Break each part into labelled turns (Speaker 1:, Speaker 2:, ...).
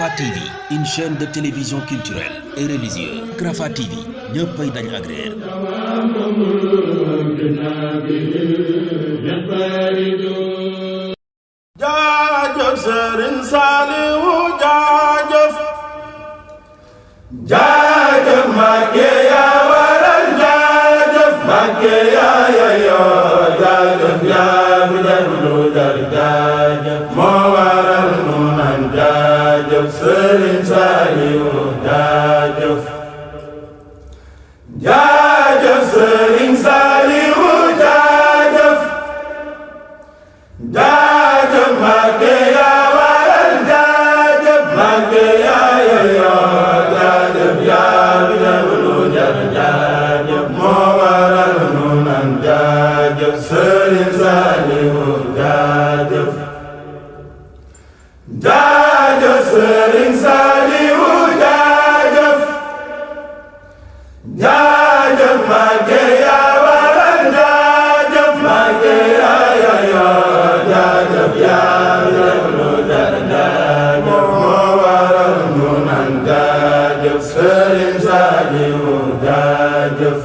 Speaker 1: Rafah TV, une chaîne de télévision culturelle et religieuse. Rafah TV ñëppay dañ agréer.
Speaker 2: jaajëf Serigne Saliou jaajëf jaajëf Mbacké yaa waral jaajëf Mbacké yaa yeyoo jaajëf yaa fi def lu jar jaajëf moo waral nu naan jaajëf Serigne Saliou jaajëf jaajëf Serigne Saliou jaajëf jaajëf Mbacké yaa waral jaajëf Mbacké yaa yeyoo jaajëf yaa fi def lu jar jaajëf moo waral nu naan jaajëf Serigne Saliou jaajëf jaajëf Serigne Saliou jaajëf jaajëf Mbacké yaa waral jaajëf Mbacké yaa yeyoo jaajëf yaa fi def lu jar jaajëf moo waral nu naan jaajëf Serigne Saliou jaajëf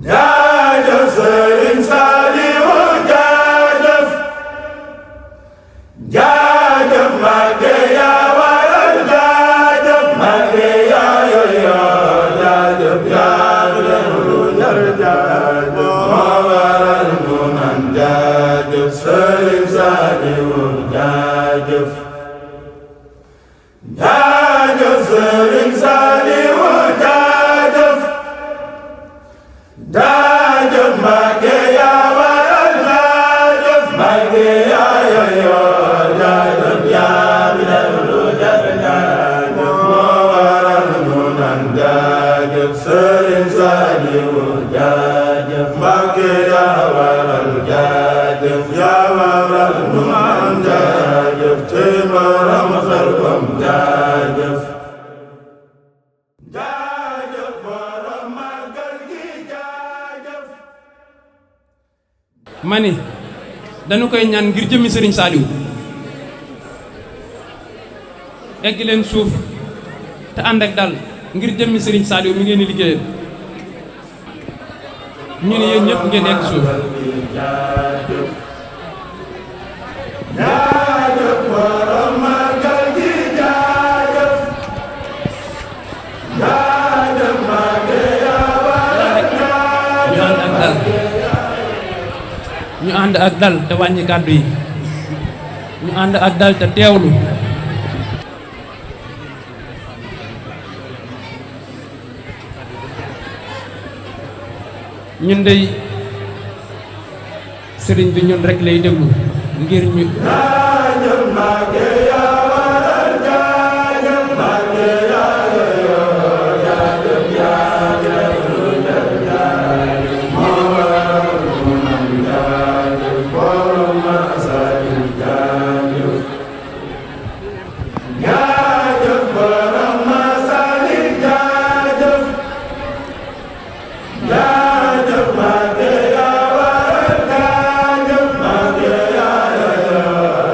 Speaker 2: jaajëf Serigne Saliou jaajëf jaajëf Mbacké yaa waral jaajëf Mbacké yaa yeyoo jaajëf yaa fi def lu jar jaajëf moo waral nu naan jaajëf Serigne Saliou jaajëf jaajëf Serigne Saliou jaajëf jaajëf Mbacké yaa waral jaajëf Mbacké yaa yeyoo jaajëf yaa fi def lu jar jaajëf moo waral nu naan jaajëf Serigne Saliou jaajëf Mbacké yaa waral jaajëf yaa waral nu naan jaajëf te maram xel kom jaajëf jaajëf borom màggal gi jaajëf
Speaker 3: mani dañu koy ñaan ngir jëmmi Serigne Saliou egg leen suuf te ànd ak dal ngir jëmmi Serigne Saliou mi ngeen di liggéeyal ñu ne yéen ñëpp ngeen egg suuf
Speaker 2: jaajëf jaajëf borom màggal gi jaajëf jaajëf Mbacké yaa waral jaajëf
Speaker 3: ñu ànd ak dal te wàññi kàddu yi ñu ànd ak dal te teewlu ñun dey sëriñ bi ñun rek lay déglu ngir ñu
Speaker 2: jaajëf Mbacké yaa waral jaajëf Mbacké yaa yeyoo jaajëf yaa fi def lu jar jaajëf moo waral nu naan jaajëf borom Masalik jaajëf jaajëf borom Masalik jaajëf jaajëf Mbacké yaa waral jaajëf Mbacké yaa yeyoo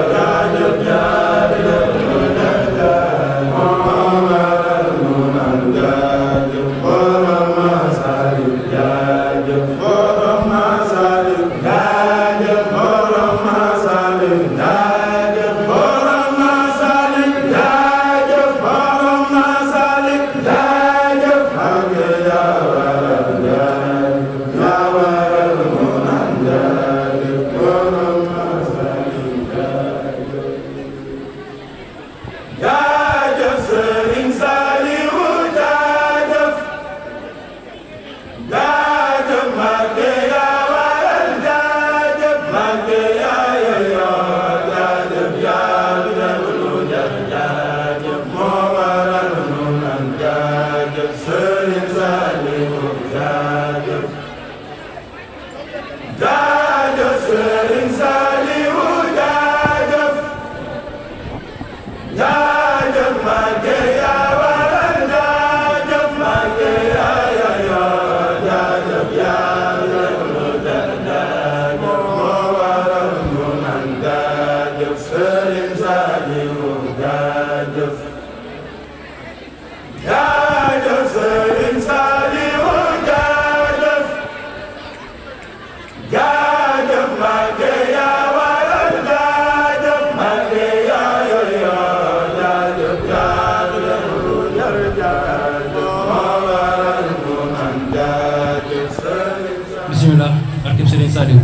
Speaker 3: Serigne Saliou.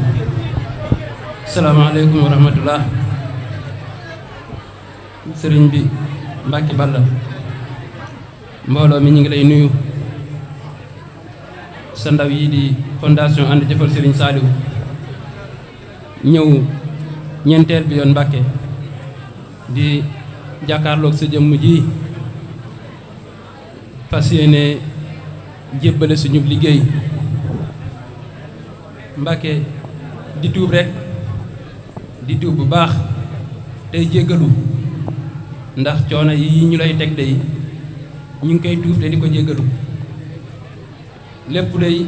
Speaker 3: Asalaamaaleykum wa rahmatullah. Serigne bi Mbacke Balla mbooloo mi ñu ngi lay nuyu. sa ndaw yi di fondation ànd jëfal Serigne Saliou ñëw ñeenteel bi yoon Mbàkke di jàkkaarloog sa jëmm ji fas yéene jébbale suñu liggéey Mbàkke di tuub rek di tuub bu baax tey jéggalu ndax coono yi ñu lay teg day ñu ngi koy tuub te di ko jéggalu lépp day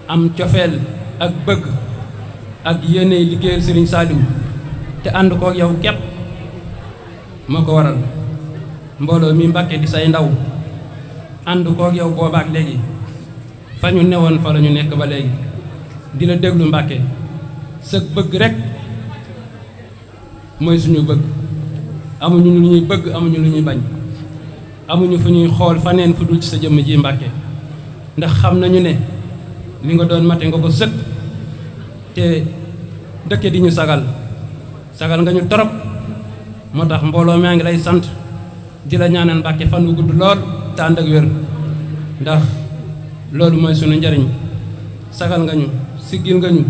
Speaker 3: am cofeel ak bëgg ak yéene liggéeyal Serigne Saliou te ànd kook yow képp moo ko waral mbooloo mi Mbàkke di say ndaw ànd kook yow boobaak léegi fa ñu newoon fa la ñu nekk ba léegi di la déglu Mbàkke sa bëgg rek mooy suñu bëgg amuñu lu ñuy bëgg amuñu lu ñuy bañ amuñu fu ñuy xool faneen fu dul ci sa jëmm ji Mbàkke ndax xam nañu ne li nga doon mate nga ko sëkk te dëkke di ñu sagal nga ñu torop moo tax mbooloo maa ngi lay sant di la ñaanal Mbàkke fan wu gudd lool te ànd ak wér ndax loolu mooy sunu njariñ sagal nga ñu siggil nga ñu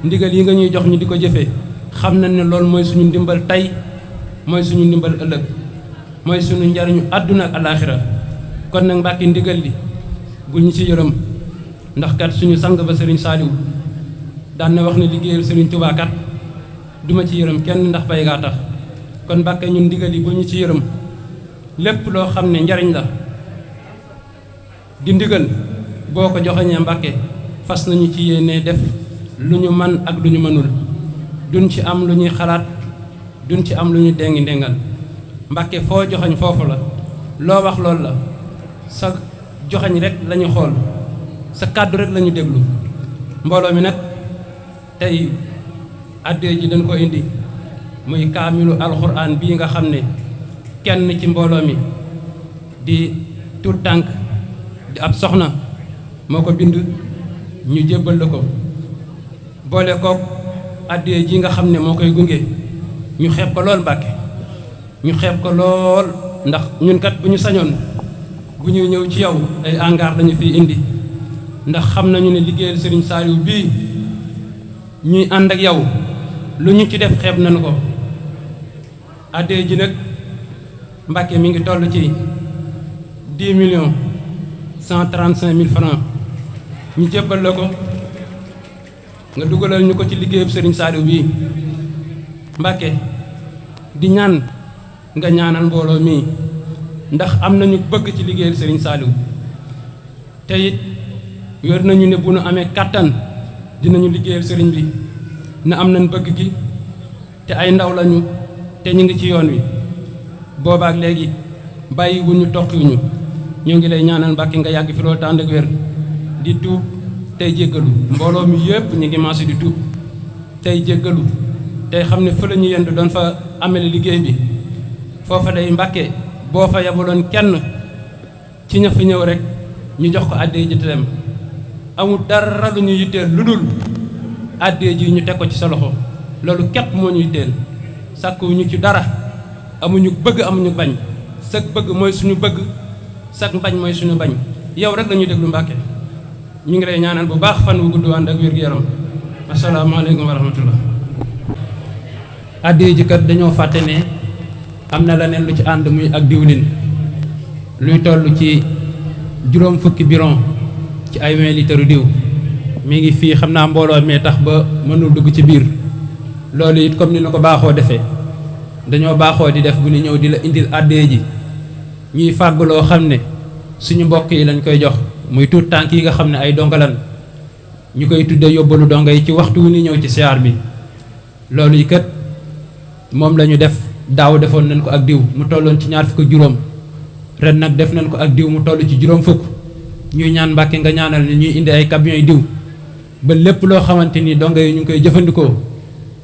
Speaker 3: ndigal yi nga ñuy jox ñu di ko jëfee xam nañ ne loolu mooy suñu ndimbal tey mooy suñu ndimbal ëllëg mooy sunu njariñu àdduna ak alaaxira kon nag Mbàkke ndigal li bu ñu ci yërëm ndax kat suñu sang ba Serigne Saliou daan na wax ne liggéeyal Serigne Touba kat duma ci yërëm kenn ndax bay gaa tax kon Mbàkke ñun ndigal yi bu ñu ci yërëm lépp loo xam ne njariñ la di ndigal boo ko joxeñee Mbàkke fas nañu ci yéene def lu ñu man ak lu ñu mënul duñ ci am lu ñuy xalaat duñ ci am lu ñu dengi ndengal Mbàkke foo joxañ foofu la loo wax loolu la sa joxañ rek lañu xool sa kàddu rek lañu déglu mbooloo mi nag tey addee ji dañ ko indi muy kaamilu alxuraan bii nga xam ne kenn ci mbooloo mi di tuut tànk di ab soxna moo ko bind ñu jébbal la ko boole kook addee ji nga xam ne moo koy gunge ñu xeeb ko lool Mbàkke ñu xeeb ko lool ndax ñun kat bu ñu sañoon bu ñuy ñëw ci yow ay angaar lañu fiy indi ndax xam nañu ne liggéeyal Serigne Saliou bii ñuy ànd ak yow lu ñu ci def xeeb nañu ko addee ji nag Mbàkke mi ngi toll ci 10,135,000 francs ñu jébbal la ko nga dugalal ñu ko ci liggéeyub Serigne Saliou bii Mbàkke di ñaan nga ñaanal mbooloo mii ndax am nañu bëgg ci liggéeyal Serigne Saliou te it wér nañu ne bu nu amee kàttan dinañu liggéeyal Serigne bi na am nañ bëgg gi te ay ndaw lañu te ñu ngi ci yoon wi boobaak léegi bàyyi wuñu toqiwuñu ñoo ngi lay ñaanal Mbàkke nga yàgg fi loolu tànd ak wér di tuub tey jéggalu mbooloo mi yépp ñu ngi maasi di tuub tey jéggalu tey xam ne fa la ñu yendu doon fa amele liggéey bi foofa day Mbàkke boo fa yabaloon kenn ci ña fa ñëw rek ñu jox ko àddee ji dem amul dara lu ñu yitteel lu dul àddee ji ñu teg ko ci sa loxo loolu képp moo ñu yitteel sàkkuwuñu ci dara amuñu bëgg amuñu bañ sag bëgg mooy suñu bëgg sag bañ mooy suñu bañ yow rek la ñuy déglu Mbàkke ñu ngi lay ñaanal bu baax fan wu gudd ànd ak wér-gu-yaram asalaamaaleykum wa rahmatullah àddee ji kat dañoo fàtte ne am na leneen lu ci ànd muy ak diwlin luy toll ci juróom fukki biron ci ay 20 litres diw mi ngi fii xam naa mbooloo mee tax ba mënul dugg ci biir loolu it comme ni na ko baaxoo defee dañoo baaxoo di def bu ñu ñëw di la indil àddee ji ñuy fàgg loo xam ne suñu mbokk yi lañ koy jox muy tuut tànk yi nga xam ne ay dongalan ñu koy tuddee yóbbalu donga yi ci waxtu wu ni ñëw ci siyaar bi loolu yi kat moom la ñu def daaw defoon nañ ko ak diw mu tolloon ci 25 ren nag def nañ ko ak diw mu toll ci 50 ñuy ñaan Mbàkke nga ñaanal ni ñuy indi ay camions yi diw ba lépp loo xamante ni donga yi ñu ngi koy jëfandikoo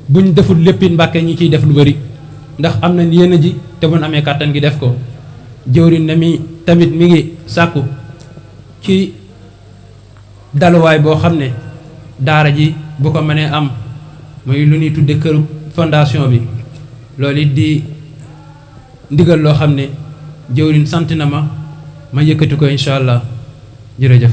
Speaker 3: buñ deful léppit Mbàkke ñi ciy def lu bari ndax am nañ yéen ji te mun amee kàttan gi def ko jëwriñ ne mi tamit mi ngi sàkku ci daluwaay boo xam ne daara ji bu ko mënee am muy lu ñuy tudde këru fondation bi loolu it di ndigal loo xam ne jëwriñ sant na ma yëkkati ko incha allah jërëjëf.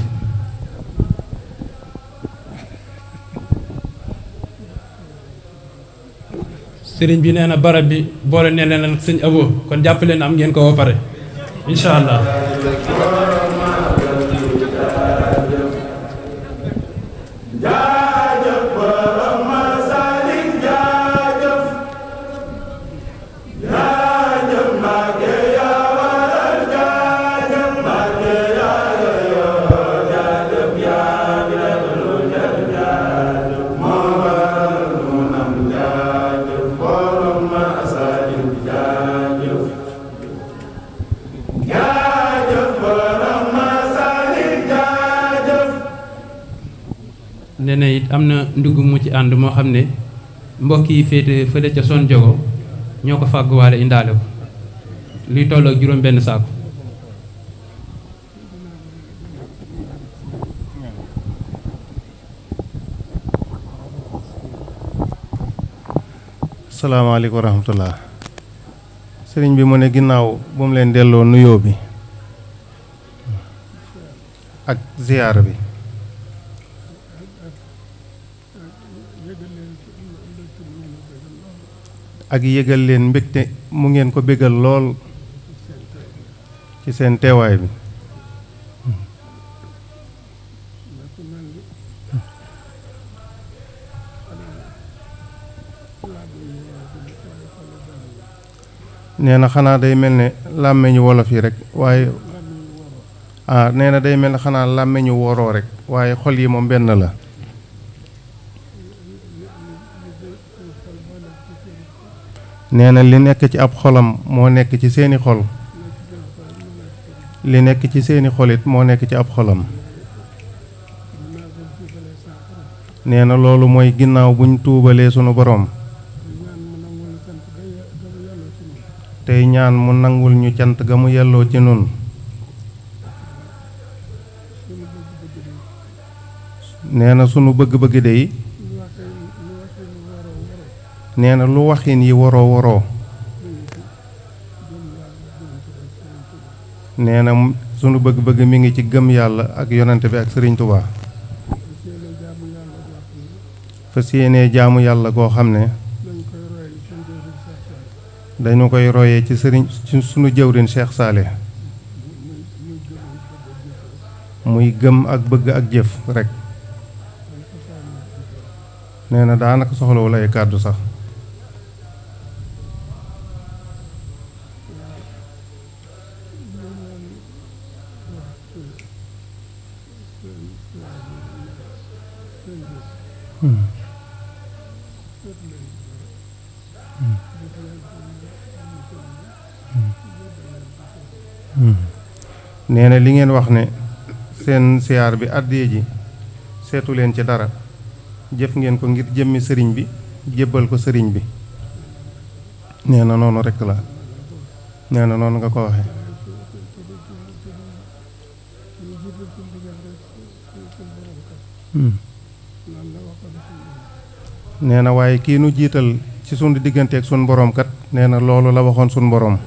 Speaker 3: sëriñ bi nee na barab bi boole ne leen ak sëñ Abo kon jàpp leen am ngeen ko ba pare incha allah. nee na it am na ndugg mu ci ànd moo xam ne mbokk yi féete fële ca son jogo ñoo ko fàgguwaale indaale ko luy toll ak juróom benn saako.
Speaker 4: asalaamaaleykum wa rahmatullah. sëriñ bi mu ne ginnaaw bu mu leen delloo nuyoo bi ak ziyaar bi ak yëgal leen mbégte mu ngeen ko bégal lool ci seen teewaay bi nee na xanaa day mel ne làmmeñu wolof yi rek waaye nee na day mel ne xanaa làmmeñu woroo rek waaye xol yi moom benn la nee na li nekk ci ab xolam moo nekk ci seeni xol li nekk ci seeni xolit moo nekk ci ab xolam nee na loolu mooy ginnaaw buñ tuubalee sunu boroom tey ñaan mu nangul ñu cant ga mu yelloo ci nun nee na sunu bëgg-bëgg dey nee na lu waxin yi woroo nee na sunu bëgg-bëgg mi ngi ci gëm yàlla ak yonante bi ak Sëriñ Tuubaa fas yéenee jaamu yàlla goo xam ne dañu koy royee ci sunu jëwriñ Cheikh Saleh muy gëm ak bëgg ak jëf rekk nee na daanaka soxlawul ay kàddu sax nee na li ngeen wax ne seen siyaar bi àddiya ji seetu leen ci dara jëf ngeen ko ngir jëmmi sëriñ bi jébbal ko sëriñ bi nee na noonu rekk la nee na noonu nga ko waxe nee na waaye kii nu jiital ci sunu digganteeg sunu boroom kat nee na loolu la waxoon sunu boroom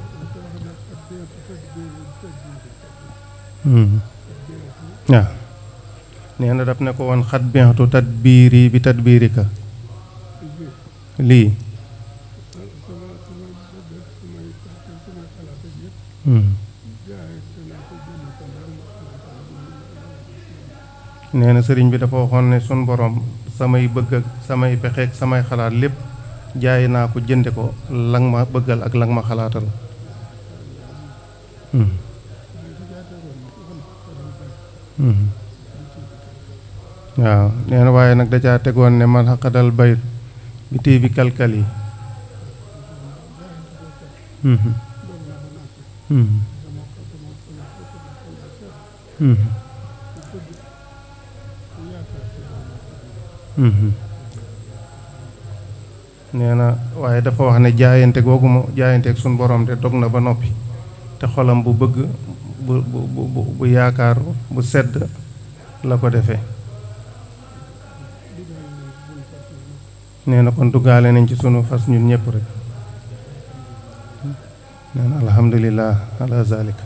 Speaker 4: waaw nee na daf ne ko woon xat bientu tadbiiri bi tadbiirika lii nee na sëriñ bi dafa waxoon ne sun borom samay bëgg ak samay pexeek samay xalaat lépp jaay naa ko jënde ko lang ma bëggal ak lang ma xalaatal waaw nee na waaye nag da caa tegoon ne man xaqadal bayt bi tii bi kalkal yi nee na waaye dafa wax ne jaayante googu mu jaayanteeg suñ borom de dog na ba noppi te xolam bu bëgg bu yaakaaru bu sedd la ko defee nee na kon duggaale nañ ci sunu fas ñun ñëpp rek. nee na alhamdulilah ala zalik.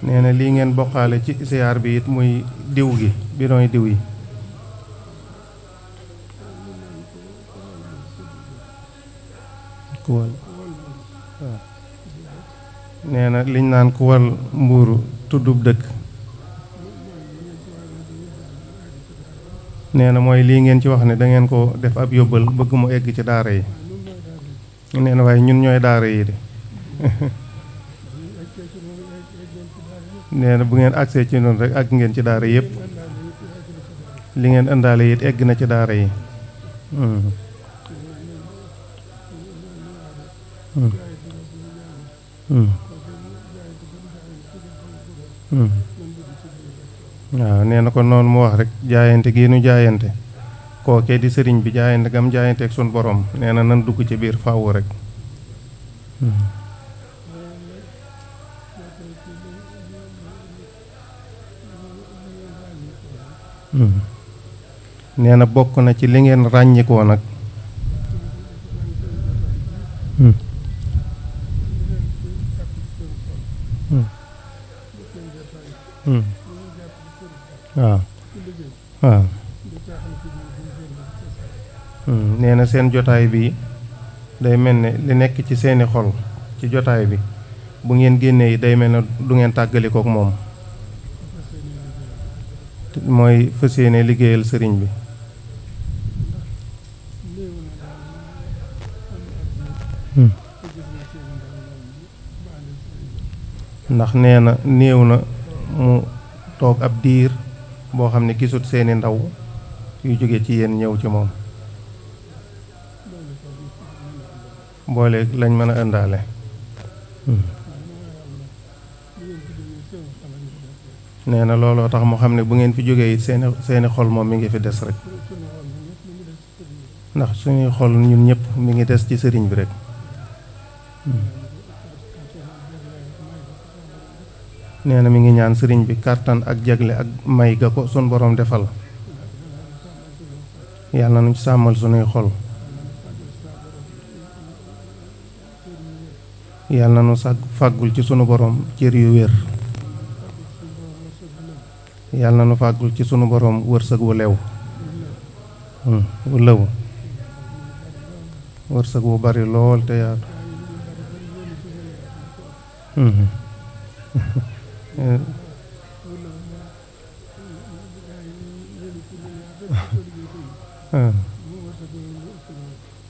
Speaker 4: nee na lii ngeen bokkaale ci siyaar bi it muy diw gi bidon diw yi. kuwal waaw nee na liñ naan kuwal mbuuru tuddub dëkk. nee na mooy lii ngeen ci wax ne da ngeen ko def ab yóbbal bëgg mu egg ci daara yi. nee na waaye ñun ñooy daara yi de. nee na bu ngeen agsee ci noonu rek àgg ngeen ci daara yëpp. li ngeen indaale it egg na ci daara yi. waaw nee na ko noonu mu wax rek jaayante gi nu jaayante kookee di sëriñ bi jaayante gam jaayante ak sun borom nee na nan dugg ci biir faaw rek. nee na bokk na ci li ngeen ràññikoo nag. waaw waaw nee na seen jotaay bi day mel ne li nekk ci seeni xol ci jotaay bi bu ngeen génnee yi day mel ne du ngeen tàggalikook moom mooy fas yéene liggéeyal sëriñ bi. ndax nee na néew na mu toog ab diir boo xam ne gisut seeni ndaw yu jóge ci yéen ñëw ci moom boole lañ mën a indaale. nee na looloo tax mu xam ne bu ngeen fi jógee it seeni xol moom mi ngi fi des rek ndax suñuy xol ñun ñëpp mi ngi des ci sëriñ bi rek. nee na mi ngi ñaan sëriñ bi kàttan ak jagle ak may ga ko sun borom defal yàlla nañu sàmmal sunuy xol yàlla nañu fàggul ci sunu borom cër yu wér yàlla nañu fàggul ci sunu borom wërsëg wu lew wu lëw wërsëg wu bari lool te yaatu.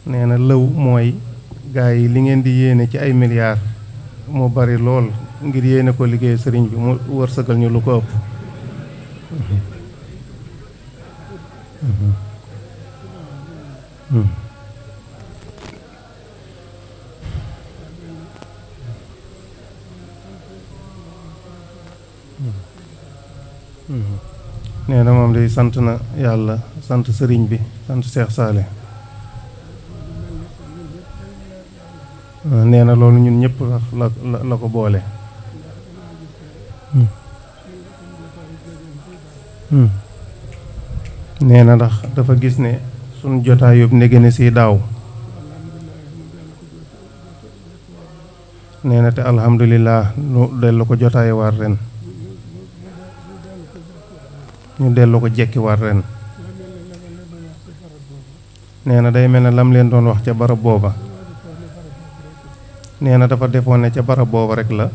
Speaker 4: nee na lëw mooy gaa yi li ngeen di yéene ci ay milliards mu bari lool ngir yéene ko liggéey sëriñ bi mu wërsëgal ñu lu ko ëpp. nee na moom day sant na yàlla sant sëriñ bi sant Cheikh Saleh. nee na loolu ñun ñëpp la ko boole. nee na ndax dafa gis ne suñ jotaay yóbbu ndegene si daaw. nee na te alhamdulilah nu dellu ko jotaay war ren. ñu dellu ko jekki war ren. nee na day mel ne lam leen doon wax ca barab booba. nee na dafa defoon ne ca barab booba rek la.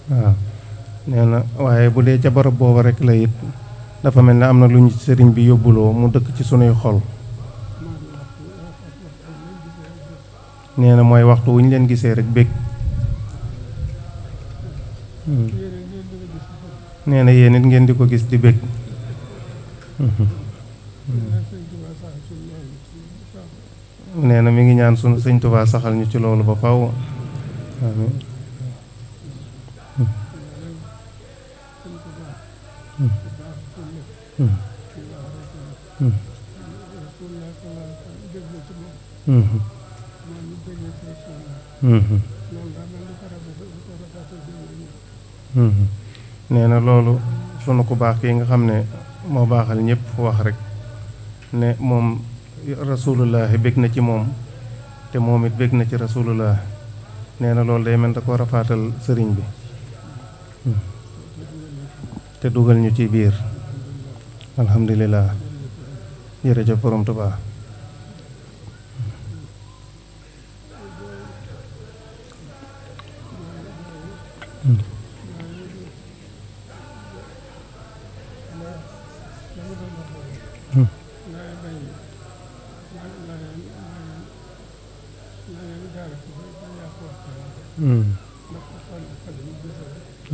Speaker 4: waaw nee na waaye bu dee ca barab booba rek la it dafa mel ne am na lu ñu sëriñ bi yóbbuloo mu dëkk ci sunuy xol. nee na mooy waxtu wu ñu leen gisee rek bég. nee na yéen it ngeen di ko gis di bég. nee na mi ngi ñaan sunu sëñ Tuubaa saxal ñu ci loolu ba faw amiin. nee na loolu sunu ku baax kii nga xam ne moo baaxal ñëpp wax rek ne moom rasulullahi bég na ci moom te moom it bég na ci rasulullah nee na loolu day mel da ko rafaatal sëriñ bi te dugal ñu ci biir alhamdulilah jërëjëf borom Tuubaa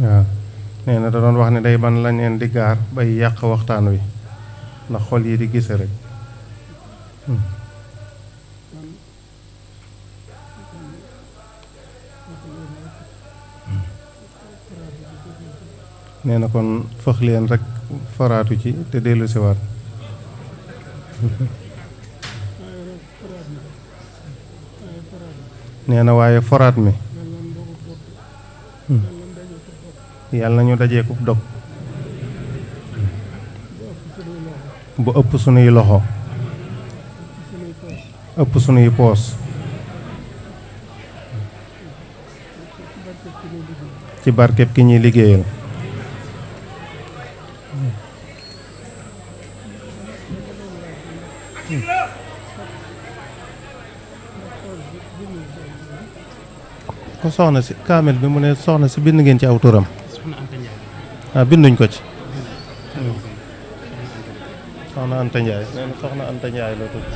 Speaker 4: waaw nee na da doon wax ne day ban lañ leen di gaar bay yàq waxtaan wi ndax xol yi di gise rek nee na kon fëx leen rek faraatu ci te dellu siwaat nee na waaye foraat mi yàlla nañu dajee ku dog bu ëpp sunuy loxo ëpp sunuy poos ci barkeb ki ñuy liggéeyal ko soxna si kaamil bi mu ne soxna si bind ngeen ci aw turam binduñ ko ci soxna Anta Ndiaye nee na soxna Anta Ndiaye la tudd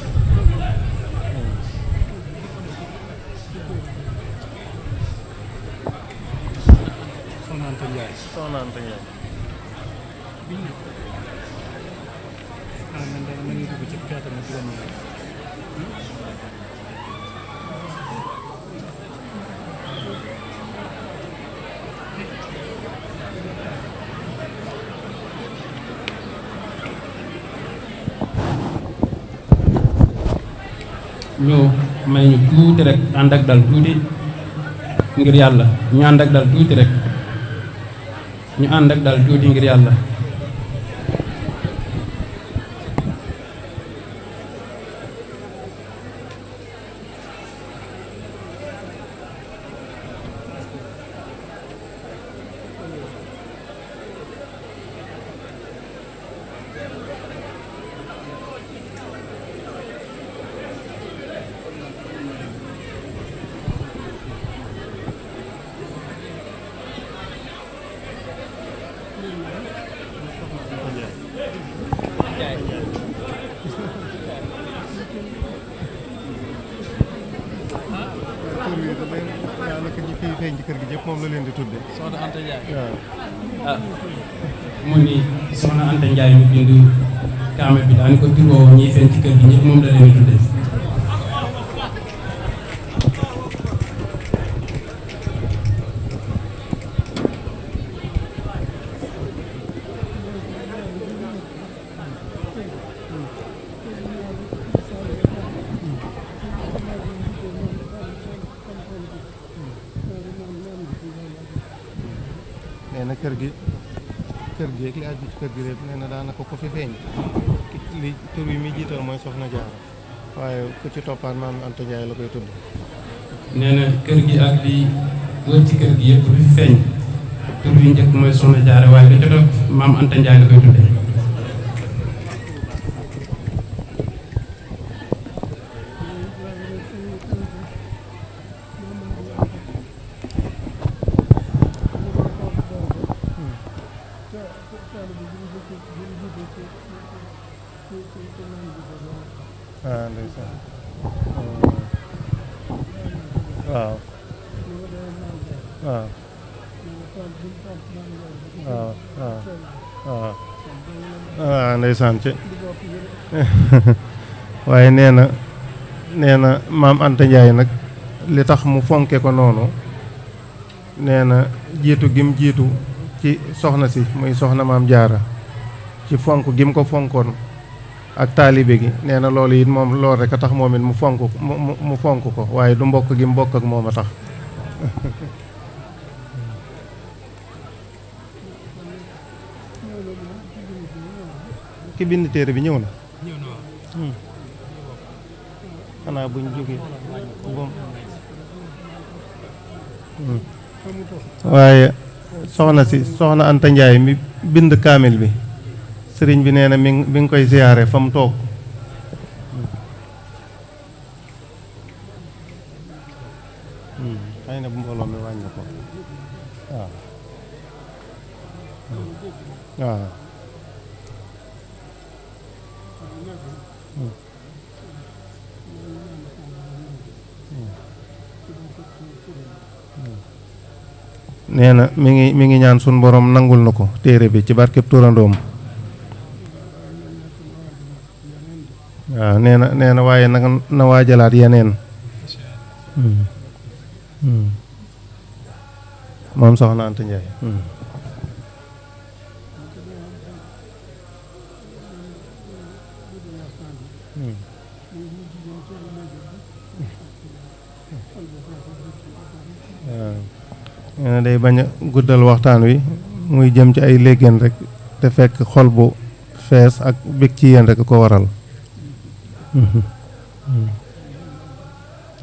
Speaker 4: soxna Anta Ndiaye
Speaker 3: ñu may ñu tuuti rek ànd ak dal tuuti ngir yàlla ñu ànd ak dal tuuti rek ñu ànd ak dal tuuti ngir yàlla
Speaker 5: Soxna Anta Ndiaye
Speaker 3: mu ni soxna Anta Ndiaye mu bind kaamil bi daan ko turoo ñiy feeñ ci kër gi ñëpp moom la leen di tudde
Speaker 4: nee na kër gi ak li aju ci kër gi lépp nee na daanaka ko fi feeñ li tur yi muy jiital mooy soxna Jaara waaye ku ci toppaat maam Anta Ndiaye la koy tudd
Speaker 3: nee na kër gi ak li wër ci kër gi yëpp fi feeñ tur yi njëkk mooy soxna Jaara waaye lu ca topp maam Anta Ndiaye la koy tudde
Speaker 4: ndeysaan waaw waaw waaw ndeysaan ci waaye nee na maam Anta Ndiaye nag li tax mu fonke ko noonu nee na jiitu gim jiitu ci soxna si muy soxna maam Jaara ci fonk gim ko fonkoon ak taalibe gi nee na loolu it moom loolu rek a tax moom it mu fonk ko waaye du mbokk gi mu bokk ak moom a tax ki bind téere bi ñëw na xanaa buñ jógee waaye soxna Anta Njaay mi bind kaamil bi sëriñ bi nee na mi ngi koy siyaare fa mu toog xëy na bu mbooloo mi wàññi ko waaw waaw nee na mi ngi ñaan sun borom nangul na ko téere bi ci barkeb turandoom waaw nee na waaye nag na waajalaat yeneen moom soxna Anta Njaay waaw nee na day bañ a guddal waxtaan wi muy jëm ci ay léegéen rek te fekk xol bu fees ak bég ci yéen rek ko waral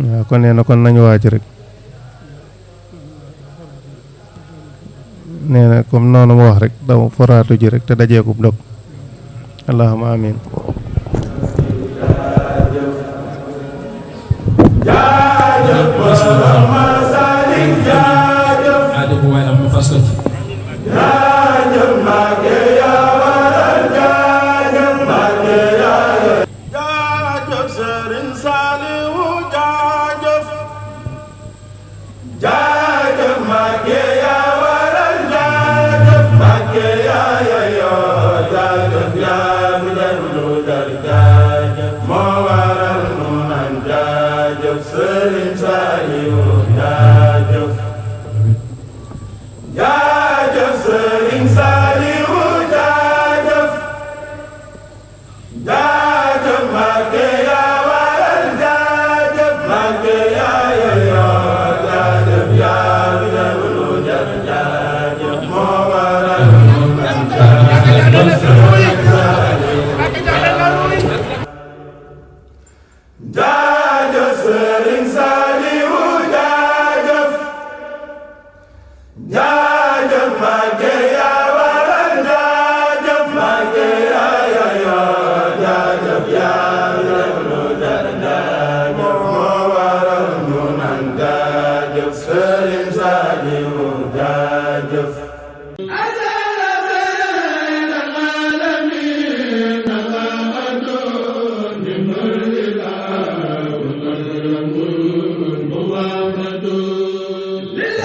Speaker 4: waaw kon nee na kon nañu waaj rek nee na comme noonu mu wax rek daw foraatu ji rek te dajeekub dog allahumma amin
Speaker 3: aajo bu waay am mu fas ko ci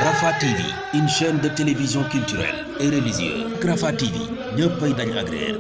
Speaker 1: Rafah TV, une chaîne de télévision culturelle et religieuse. Rafah TV, ñëppay dañ agréer